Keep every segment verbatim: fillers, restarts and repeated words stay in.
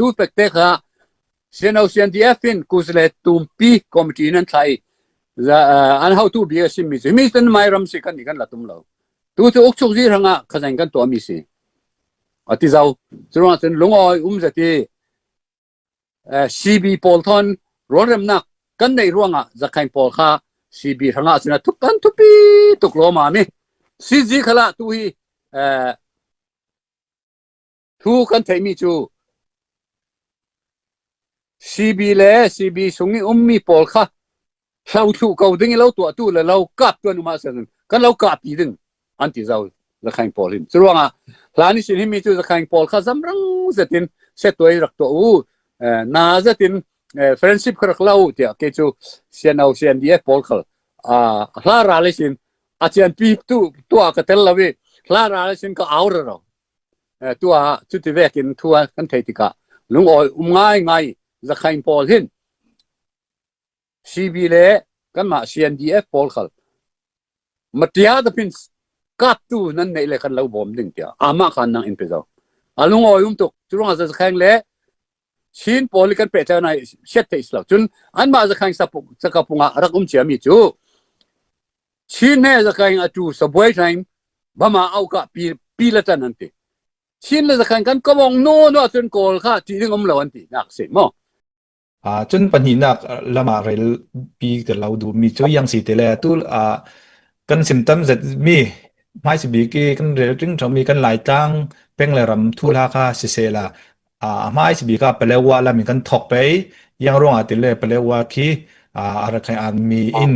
tu pekte kha, C N O C N D F in Kuzle Tumpi Committee nan thlai. Za, uh, an hau tu bia sim mi chu. Mi tan mai ram si kan ni kan la tum lo. Tu chu uk chuk zi ranga kha zain kan to mi si. Ati zau. Churuang chun lungawi um zati. Eh, C B pawl thon rualremnak kan nei ruangah Zakhain pawl kha C B hrangah cun a thup kan thupi tuk lawm a mi. C Z khalah tu hi, eh, thu kan theihmi cu C B le C B sung i ummi pawl kha hlo thluh ko ding i lo tuahtu le lo kap tuan umah sin kan lo kappi ding an ti zo Zakhain pawl hin. Curuangah hlan ihsin himi cu Zakhain pawl kha zamrang zetin settuai rak tuah u, eh, na zetin, eh, friendship kha rak lo uh tiah kei cu C N O, C N D F pawl khal, ah, hla ral ihsin a cianpi tu, tuah ka tel lo i hla ral ihsin ka au rero. Eh, tuah cuti vekin thu a kan thei tikah lungawi um ngaingai Zakhain pawl hin C B le kanmah C N D F pawl khal matia tapin kaptu nan neih le kan lo bawm ding tiah amah khan nang in pe zo. A lungawi um tuk. Curuangah Zakhain le Chin pawl i kan pehtlai nai siat theih si lo. Cun anmah Zakhain sakapungah rak um ciami cu Chin he Zakhain a tu sabuai ṭhain bama auh kah pi, pi la tan an ti. Chin le Zakhain kan kawmawng nunuah cun kawl kha ṭih ding um lo an ti nak si maw? Ah, cun pahnihnak lamah relpi ka lo duhmi cu iang si ti le atu, ah, kan sim tam zet mi hmaisi bik i kan rel ṭingṭhami kan Laitlang peng le ram thuhla kha sisehla, ah, hmaisi bik ah Paletwa lam in kan thawk pei. Iang ruangah ti le Paletwa khi, ah, Arakan Army in,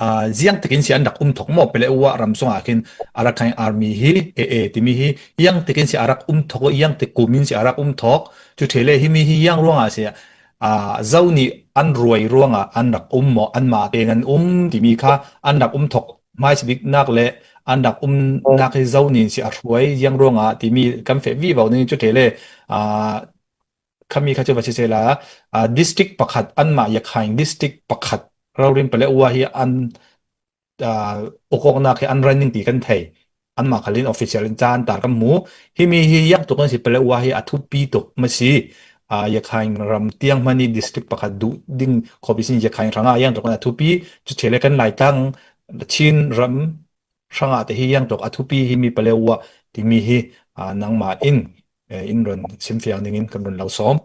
ah, ziang tekin si an rak um thawk maw? Paletwa ram sungah khin Arakan Army hi, A A timi hi, iang tekin si a rak um thawk, iang tek kum in si a rak um thawk. Cu ṭheh le himi hi iang ruangah si, ah, zo nih an ruai ruangah an rak um maw? Anmah tein an um timi kha an rak um thawk. Hmaisi biknak le an rak umnak hi zo nih si a hruai, iang ruangah timi kan feh vivo ning cu ṭheh le, ah, khami kha cu va sisehla, ah, district pakhat, anmah Yakhain district pakhat ralrin Paletwa hi an, ah, ukawknak hi an ran ning ti kan thei. Anmah khalin official in caan tar kan hmu. Himi hi iang tuk in si Paletwa hi a thupi tuk maw si. Ah, Yakhain ram tiang hmanh i district pakhat duh ding khawp ihsin Yakhain hrangah iang tuk in a thupi. Cu ṭheh le kan Laitlang Chin ram hrangah te hi iang tuk a thupi himi Paletwa timi hi, ah, nangmah in, eh, in run simfiang dingin kan run lo sawm.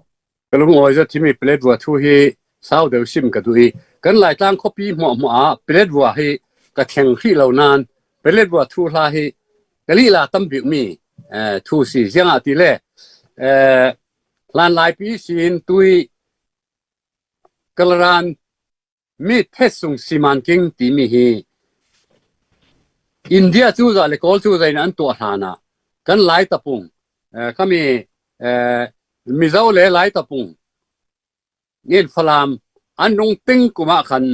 Ka lungawi zet himi Paletwa thu hi sau deuh sim ka duh i, kan Laitlang khuapi hmuahhmuah ah Paletwa hi ka thleng hrih lo nain Paletwa thuhla hi ka lihla tam bikmi, eh, thu si. Ziangahtile, eh, hlanlaipi sin tui Kalaran mit phet sung siman king timi hi India cu zah le Kawl cu zah in an tuah hlanah kan Lai tapung, eh, kami, eh, Mizo le Lai tapung in Falam an rung ting kumah khan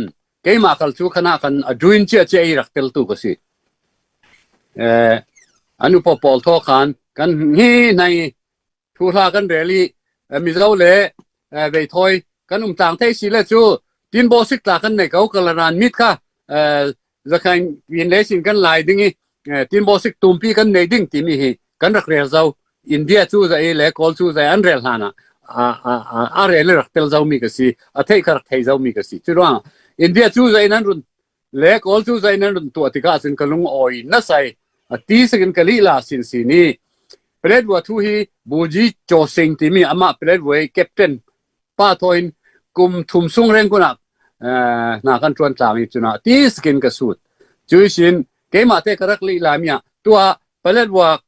keimah khal cu khanah khan a duin ciah ciah i rak teltu ka si. Eh, an upa pawl thaw khan kan hi hnai thuhla kan rel i, eh, Mizo le, eh, Veithawi kan um tlang thei si le cu, tin bawsik tla kan nei ko, Kalaran mit kha, eh, Zakhain in le sin kan lai ding i, eh, tin bawsik tumpi kan nei ding timi hi kan rak rel zo. India cu zah i le Kawl cu zah i an rel hlanah, a, a, a, a rel i rak tel zomi ka si, a theih kha rak thei zomi ka si. Curuangah India cu zah in an run le Kawl cu zah in an run tuah tikah cun ka lungawi nasai a ti sikin ka lihla sinsin i Paletwa thu hi Buji Chosing timi amah Paletwa captain pa thaw in kum thum sung rengkunah, eh, hna kan ṭuan tlang i cunah ti sikin ka sut. Cu ihsin keimah te ka rak lihla mi ah tuah Paletwa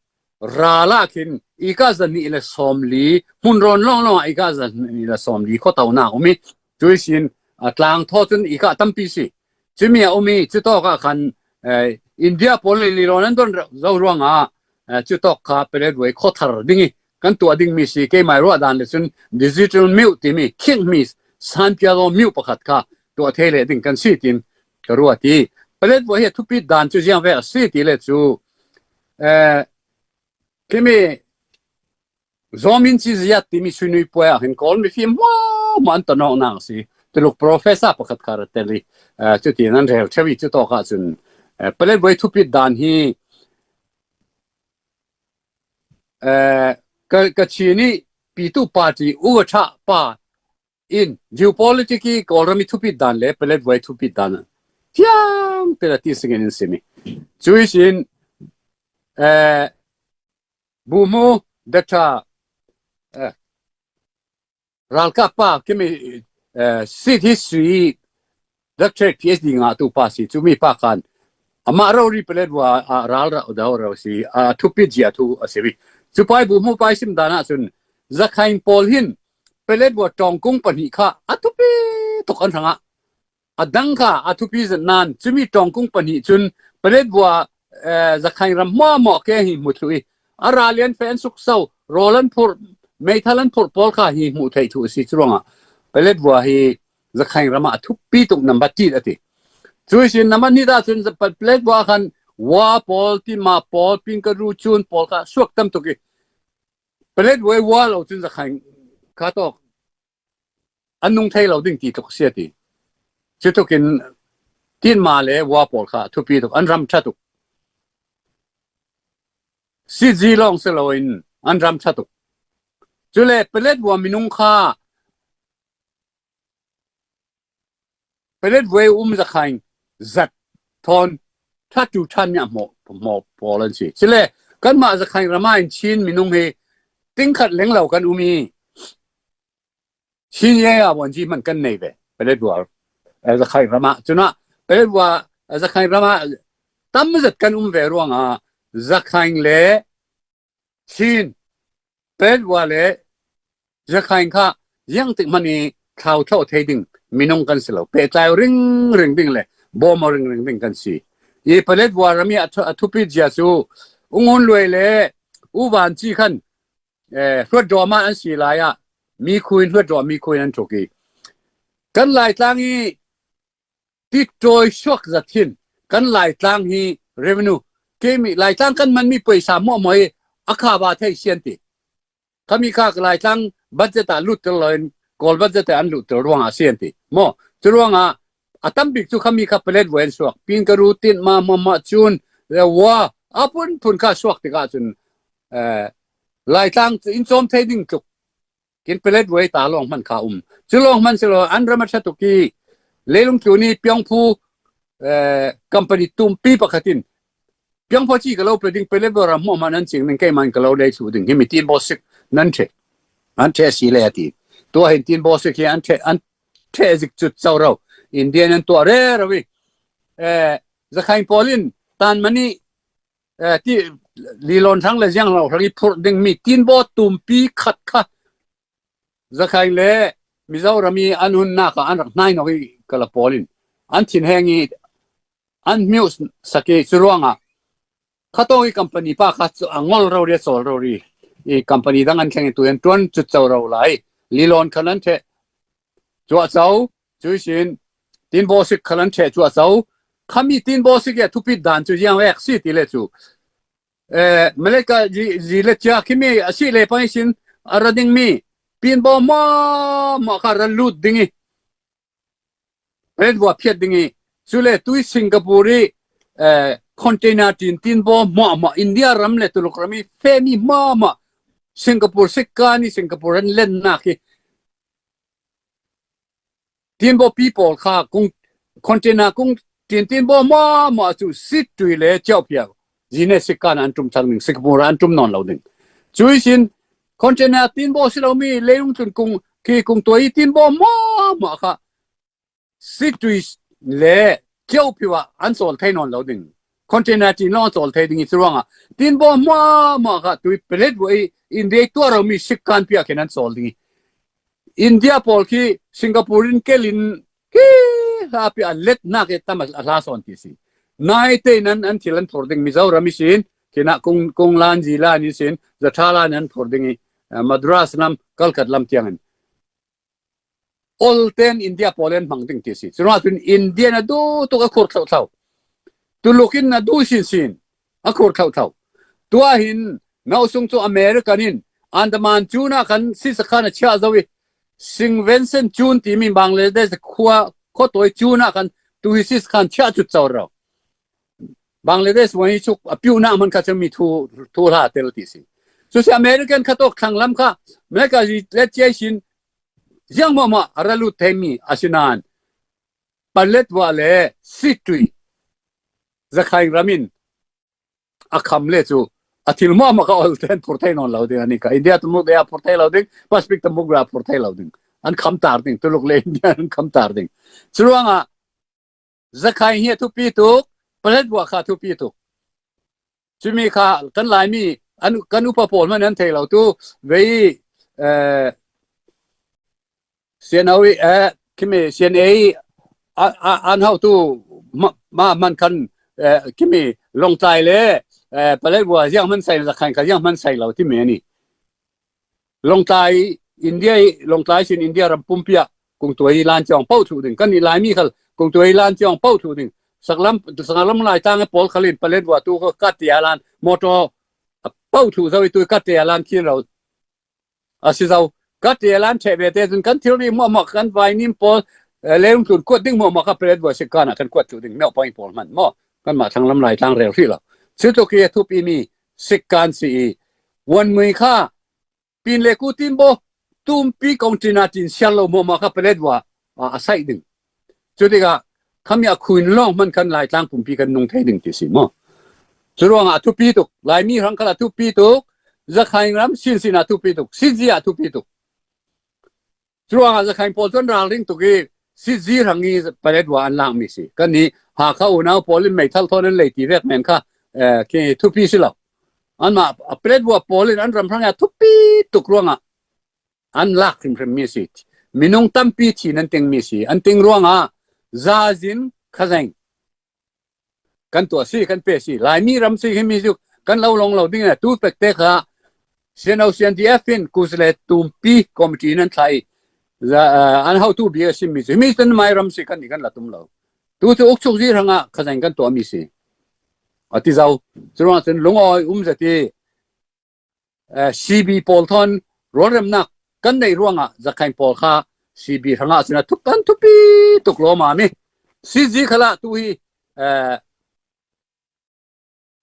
ral ah khin ika zahnih le sawmli, hmunrawn lawnglawng ah ika zahnih le sawmli khuatonak um i cu ihsin, ah, tlang thaw cun ika tampi si. Cumi a um i cutawk ah khan, eh, India pawl le lilawn an don zo ruangah, eh, cutawk kha Paletwa khuathar ding i kan tuah dingmi si. Keimah ruah dan le cun digital mute timi khingh mi sanpialo mute pakhat kha tuah thei le ding kan si tin ka ruat i Paletwa hi a thupit dan cu ziang ve a si ti le cu, eh, Khimi Zomin Ci Ziat timi Suinui puai ah hin Kawl mifim hmuahhmuah an tonawknak a si. Tuluk professor pakhat kha rak tel i, eh, cutin an rel ṭheu i cutawk ah cun, eh, Paletwa thupit dan hi, eh, ka, ka Chin i pitu party u a ṭha pa in geopolitic i Kawlram i thupit dan le pelet vuai thupit dan a thiang te la ti singin in simi. Chui sin, eh, bumu data, eh, ralkap pa kimi, eh, seat history doctorate P H D ngah tu pa si, cumi pa khan ama rori pelet vua a ral ra da ro si, a thupit zia thu a si vi. Cupai bumu pai sim dana sun Zakhain Paul hin pelet vua tongkung pani kha a thupi tok an thanga. A dang kha a thupi zat nan, cumi tongkung pani chun pelet vua, eh, Zakhain ram mo mo ke hi mu thu i. A ralian fe an suk sau, rolan phur, meithalan phur Paul kha hi mu thei thu si chuanga. Pelet vua hi Zakhain rama a thupi tuk number ti ati. Chui sin number ni ta chun pelet vua khan vua Paul, ti ma Paul, pin ka ru chun Paul kha suak tam tuk i. Pelet vua vua lo chun Zakhain kha tok an nung thei lo ding ti tuk si ati. Chu tukin tin ma le vua Paul kha thupi tuk an ram ṭha tuk. Si zi long se lo in an ram ṭha tuk. Chule pelet vua minung kha pelet vua um Zakhain zat thon ṭha tu ṭhan nia mo mo Paul an si. Chule kan ma Zakhain rama in Chin minung hi ting khat leng lo kan um i. Chin ye a vua ji man kan nei ve. Pelet vua, eh, Zakhain rama. Chuna pelet vua, eh, Zakhain rama tam zat kan um ve ruanga Zakhain le Chin, pelet vua le Zakhain kha ziang tik mani thlau thlau thei ding minung kan si lo. Pe tlai ring ring ding le bom ring ring ding kan si. I pelet vua rami a thu-, a thupi zia su ungun lui le u van chi khan, eh, hruat dawma an si lai a, mi khuin hruat daw mi khuin an thuki. Kan Laitlang i ti troi suak zat hin, kan Laitlang hi revenue. Kemi Laitlang kan man mi poisa mo mo i a kha ba thei sian ti. Kami kha Laitlang budget a lut tel loin, Kawl budget a an lut tel ruang a sian ti. Mo, chu ruang a, a tam bik chu kami kha pelet vua in suak. Pin ka ru tin ma ma ma chun, le vua, a phun phun kha suak ti ka chun, eh, Laitlang in chom thei ding tuk. Kin pelet vua ta long man kha um. Chu long man se lo an rama ṭha tuk i leilung tu ni piang phu, eh, company tum pi pakhatin. Piang phu chi ka lo pe ding pelet vua ram mo man an ching ning kei man ka lo lei chu ding himi tin bo sik nan the. An the si le ati. Tua hin tin bo sik hi an the, an the zik chut chau rau. Indian an tua re rau i. Eh, Zakhain Paul in tan mani, eh, ti lilon thang le ziang lo thang i phur ding mi tin bo tum pi khat kha. Zakhain le Mizoram i an hun na kha an rak nai no i ka la Paul in. An thin heng i an miu saki chu ruanga. Kha to i company pa kha chu a ngol rau ri a chawl rau ri. I company dang an thleng i tu an tuan chu chau rau lai. Lilon khan an the. Chua chau, chu sin, tin bo sik khan an the chua chau. Khami tin bo sik ya thupi dan chu ziang vek si ti le chu. Eh, Malay ka zi, zi le chia khimi a si le pai sin a ra ding mi. Pin bo mo mo kha ra lut ding i. Ren vua phiat ding i. Chu le tui Singapore i, eh, container tin tin bo mo mo India ram le Tuluk ram i fe mi mo mo. Singapore sik ka ni Singapore an len na ki. Tin bo people kha kung container kung tin tin bo mo mo chu sit tui le chau pia. Zine sik kan an tum thang ding, sik bu an tum non lo ding. Chui sin container tin bo si lo mi le lung tun kung ki kung toi tin bo mo mo kha sit tui le chau pia an sol thei non lo ding. Container tin lo an sol thei ding i chuang a. Tin bo mo mo kha tui pelet bo i India tua ro mi sik kan pia ken an sol ding i. India pawl khi Singapore in kelin khi hla pi a let nak e tam a hla sawn ti si. Nai te nan an thil an phur ding Mizoram i sin, kina kung, kung lan zi lan i sin, zatha lan an phur ding i, eh, Madras lam, Kalkat lam tiang an. Ol ten India pawl an hmang ding ti si. Chuna chun India na du tuk a khur thlau thlau. Tuluk in na du sin sin. A khur thlau thlau. Tua hin, nau sung chu American in, Andaman chuna kan sisa khan a chia zo i, Singvensen chun ti mi Bangladesh khua, khotoi chuna kan tu hi sisa khan chia chut chau rau. Bangladesh wa hi chuk a piu na man ka chang mi thu, thu hla tel ti si. Cusi American kha tawk thlang lam kha, America zi let ciai sin, ziang mawhmawh a ra lut thei mi a si nan, paletwa le situi Zakhain ramin a kham le cu a thil mawhmawh kha ol ten phur thei nawn lo ding, ani kha India tumuk dia phur thei lo ding, Pacific tumuk dia phur thei lo ding, an kham tar ding, Tuluk le India an kham tar ding. Curuangah Zakhain hi a thupi tuk, paletwa kha a thupi tuk. Cumi kha kan Laimi, an, kan upa pawl hman an thei lo tu, vei, eh, C N O, eh, kimi C N A, a, a, an hau tu, ma, ma man kan, eh, kimi Lawngtlai le, eh, paletwa ziang hman sai, Zakhain kha ziang hman sai lo ti me ni. Lawngtlai India, Lawngtlai sin India ram pumpi ah kungtuai lan ciang pau thu ding. Kan i Laimi khal kungtuai lan ciang pau thu ding. Saklam, saklam lai tang pawl khalin paletwa tu ko katia lan motor a pau thu zo i tu katia lan khin lo. A si zo. Katia lan che ve te zun kan thil ri mawhmawh kan vai nim pawl, eh, leung tun kuat ding mawhmawh kha paletwa si kan a kan kuat thu ding. Mel point pawl man maw. Kan ma thang lam lai tang rel ri lo. Si tu ki thupi mi sik kan si i. Wan mui kha pin le ku tin bo, tumpi kong tina tin sial lo mawhmawh kha paletwa a, a sai ding. Cutika khami a khuin lawng hman kan Laitlang pumpi kan nung thei ding ti si maw. Curuangah a thupi tuk, Laimi hrang khala thupi tuk, Zakhain ram sinsin a thupi tuk, sinzi a thupi tuk. Curuangah Zakhain pawl tuan ral ring tuk i, sinzi hrang i paletwa an lang mi si. Kan ni Hakha unau pawl in meithal thawn an lei ti vek men kha, eh, ki thupi si lo. Anmah a paletwa pawl in an ram hrang a thupi tuk ruangah an lak hrimhrim mi si. Minung tampi thin an ting mi si. An ting ruangah zazin khazeng kan tuah si, kan pe si. Laimi ram si khi mi si kan lo long lo ding a tu pek te kha. Sian au sian di a fin kus le tumpi committee nan thlai. Za, eh, an hau tu bia sim mi si. Mi tan mai ram si kan ni kan la tum lo. Tu tu uk chuk zi hrangah khazeng kan tuah mi si. A ti zau. Curuang cun lungawi um zati. Eh, C B pawl thawn rualremnak kan neih ruangah Zakhain pawl kha C B hrangah cun a thup an thupi tuk lawm a mi. C Z khalah tu hi, eh,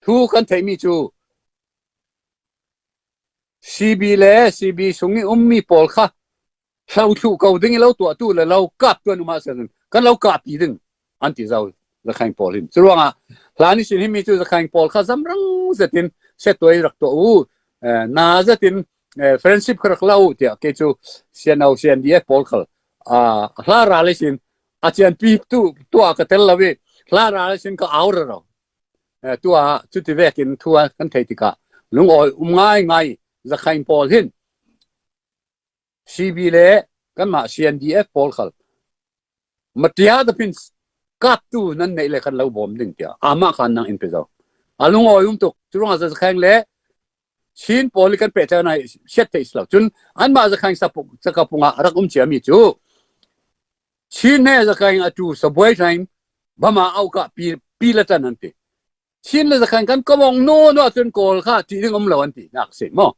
thu kan theihmi cu C B le C B sung i ummi pawl kha hlo thluh ko ding i lo tuahtu le lo kap tuan um ah cun kan lo kappi ding an ti zo Zakhain pawl hin. Curuangah hlan ihsin himi cu Zakhain pawl kha zamrang zetin settuai rak tuah u, eh, na zetin, eh, friendship kha rak lo u tiah kei cu sian au sian di eh pawl khal, ah, hla ral ihsin a cianpi tu, tuah ka tel lo i hla ral ihsin ka au rero. Eh, tuah cuti vekin thu a kan thei tikah lungawi um ngaingai Zakhain pawl hin C B le kanmah C N D F pawl khal matia dapin kaptu nan neih le kan lo bawm ding tiah amah khan nang in pe zo. A lungawi um tuk. Curuangah Zakhain le Chin pawl i kan pehtlai na siat theih si lo. Cun anmah Zakhain sakapung ah rak um ciami cu Chin he Zakhain a tu sabuai hlain bama au kah pi, pi la tan an ti. Chin le Zakhain kan komong nu nu cun Kawl kha ti ding um lo an ti nak si maw.